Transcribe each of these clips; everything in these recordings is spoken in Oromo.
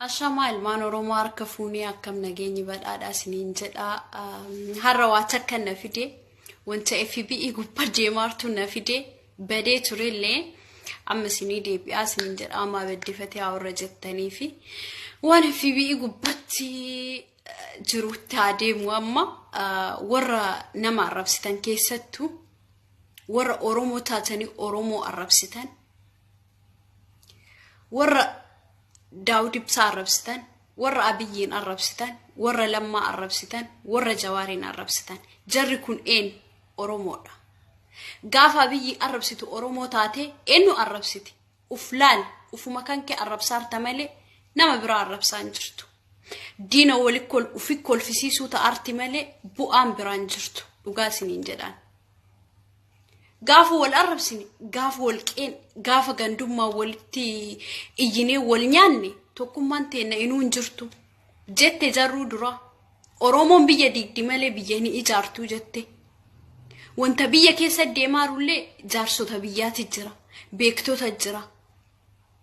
Ashamaa ilmaan Oromoo, harka fuunee, akkam nageenyi? Badhaadhaa isiniin jedha. Har'a waa takka na fide, wanta FB gubbaa deemaartu na fide. Badee turellee amma isinii deebi'aa isiniin jedha. Ammaa baddifatee haa warra jettanii fi waan FB gubbatti jirutti haa deemu. Amma warra nama arrabsitan, keessattuu warra Oromoo taatanii Oromoo arrabsitan, warra Daawud Ibsaa arrabsitan, warra Abiyyiin arrabsitan, warra Lammaa arrabsitan, warra Jawaariin arrabsitan, jarri kun een Oromoodha. Gaafa Abiyyi arrabsitu Oromoo taatee eenyu arrabsiti? Uf laal, ufuma kan kee arrabsaarta malee nama biraa arrabsaa hin jirtu. Diina wali ufi kolfisiisuu ta'arti malee bu'aan biraan jirtu, dhugaa isiniin jedhaan. Gaafa wal arrabsine, gaafa wal qeen, gaafa gandummaa walitti iyyinee wal nyaanne, tokkummaan teenna inuu hin jirtu. Jette jarruu dura. Oromoon biyya diigdi malee biyya ni ijaartuu jette. Wanta biyya keessa deemaarullee jaarsota biyyaati jira. Beektota jira.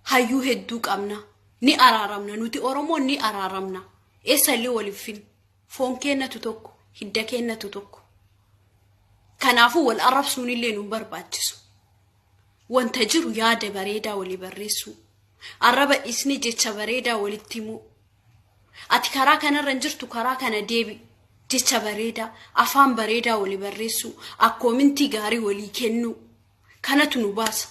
Hayyuu hedduu qabna. Ni araaramna. Nuti Oromoon ni araaramna. Eessallee waliif fin. Foon keenyatu tokko. Hidda keenyatu tokko. Kanaafuu wal arrabsuun illee nu barbaachisu. Wanta jiru yaada bareedaa walii barreessuu. Arraba dhiisnee jecha bareedaa walitti himuu. Ati karaa kanarra hin jirtu, karaa kana deebi. Jecha bareedaa, afaan bareedaa walii barreessuu, akkoomintii gaarii walii kennuu. Kanatu nu baasa.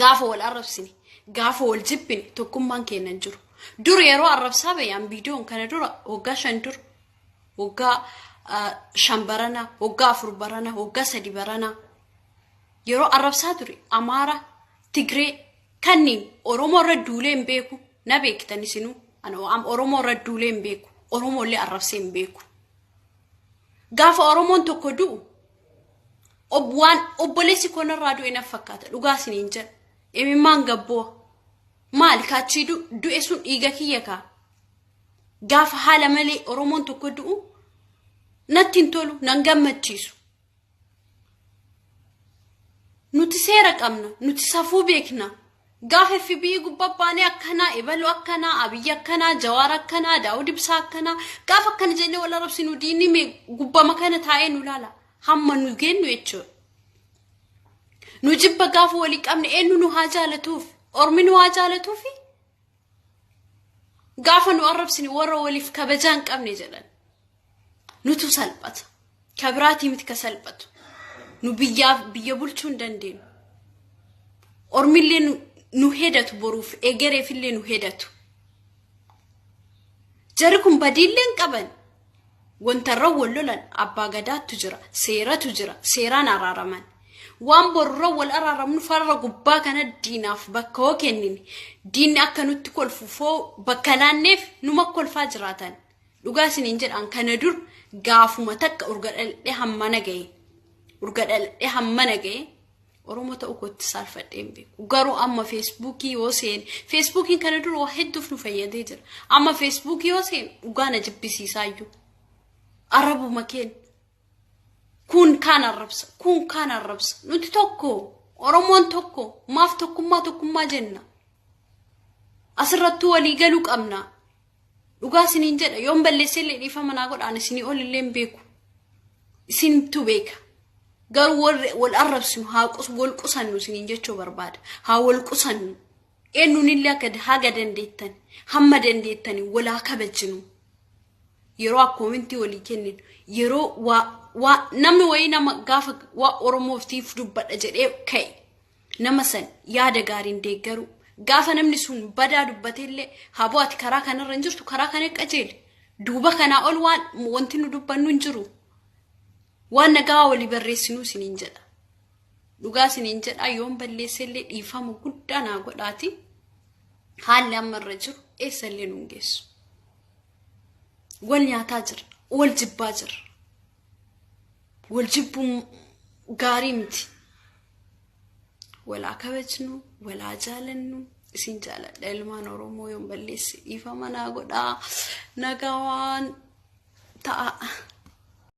Gaafa wal arrabsine, gaafa wal jibbine, tokkummaan keenya hin jiru. Dur yeroo arrabsaa bayaan viidiyoon kana dura waggaa 5 dura, waggaa 5 barana, waggaa 4 barana, waggaa 3 barana. Yeroo arrabsaa ture Amaara, Tigree kanneen Oromoo irra duulee hin beeku. Na beektan isinuu. Oromoo irra duulee hin beeku. Oromoo illee arrabsee hin beeku. Gaafa Oromoon tokko du'u waan obboleessi koo narraa du'e na fakkaata, dhugaa isiniin jedha. Imimmaan gabboo maali kaachii du'e sun dhiiga kiyya kaa. Gaafa haala malee Oromoon tokko du'u natti hin tolu, nan gammachiisu. Nuti seera qabna, nuti safuu beekna. Gaafa FB gubbaa baanee akkanaa, ebaluu akkanaa, Abiyyi akkanaa, Jawaar akkanaa, Daawud Ibsaa akkanaa, gaafa akkana jennee wal arrabsinu diinni mee gubbama kana taa'ee nu laala. Hamma nu geennu jechuudha. Nu jibba gaafa walii qabne eenyu nu haa jaalatuuf? Ormi nu haa jaalatuufi? Gaafa nu arrabsine warra waliif kabajaa hin qabne jedhan. Nutu salphata. Ka biraatii miti ka salphatu. Nu biyyaaf biyya bulchuu hin dandeenyu. Ormillee nu hedatu, boruuf egereefillee nu hedatu. Jarri kun badiillee hin qaban. Wanta irra wal lolan abbaa gadaattu jira, seeratu jira, seeraan araaraman. Waan borurra wal araaramnu farra gubbaa kana diinaaf bakka hoo kennine, diinni akka nutti kolfu foo bakka laanneef numa kolfaa jiraatan. Dhugaa isiniin jedhaan, kana dur gaafuma takka urga dhaladhee hammana gahe. Urga dhaladhee hammana gahe Oromoo ta'uu kootti saalfadhee hin beeku. Garuu amma Feesbuukii yoo seene, Feesbuukiin kana dura waa hedduuf nu fayyadee jira. Amma Feesbuukii yoo seene dhugaa na jibbisiisaayyuu. Arrabuma keenya. Kun kaan arrabsa, kun kaan arrabsa. Nuti tokko, Oromoon tokko, maaf tokkummaa tokkummaa jenna? Asirrattuu walii galuu qabna. Dhugaa isiniin jedha, yoon balleessee illee dhiifama naa godhaan, isinii ol illee hin beeku. Isintu beeka. Garuu warri wal arrabsinu haa wal qusannu isiniin jechuu barbaada. Haa wal qusannu. Eenyuun illee akka haga dandeettan, hamma dandeettani wal haa kabajinu. Yeroo akkoomintii walii kenninu, yeroo waa namni wayii nama gaafa waa Oromootiif dubbadha jedhee ka'e, nama san yaada gaariin deeggaru. Gaafa namni sun badaa dubbateellee, haboo ati karaa kanarra hin jirtu, karaa kana qajeeli. Duuba kanaa ol waan wanti nu dubbannu hin jiru. Waan nagaa walii barreessinuu isiniin jedha. Dhugaa isiniin jedha, yoon balleessellee dhiifama guddaa naa godhaati. Haalli amma irra jiru eessallee nu hin geessu. Wal nyaataa jira, wal jibbaa jira. Wal jibbuun gaarii miti. Walaa kabajnu, walaa jaalannu, isin jaaladha ilmaan Oromoo, yoon balleesse dhiifama naa godhaa. Nagaa waan ta'a.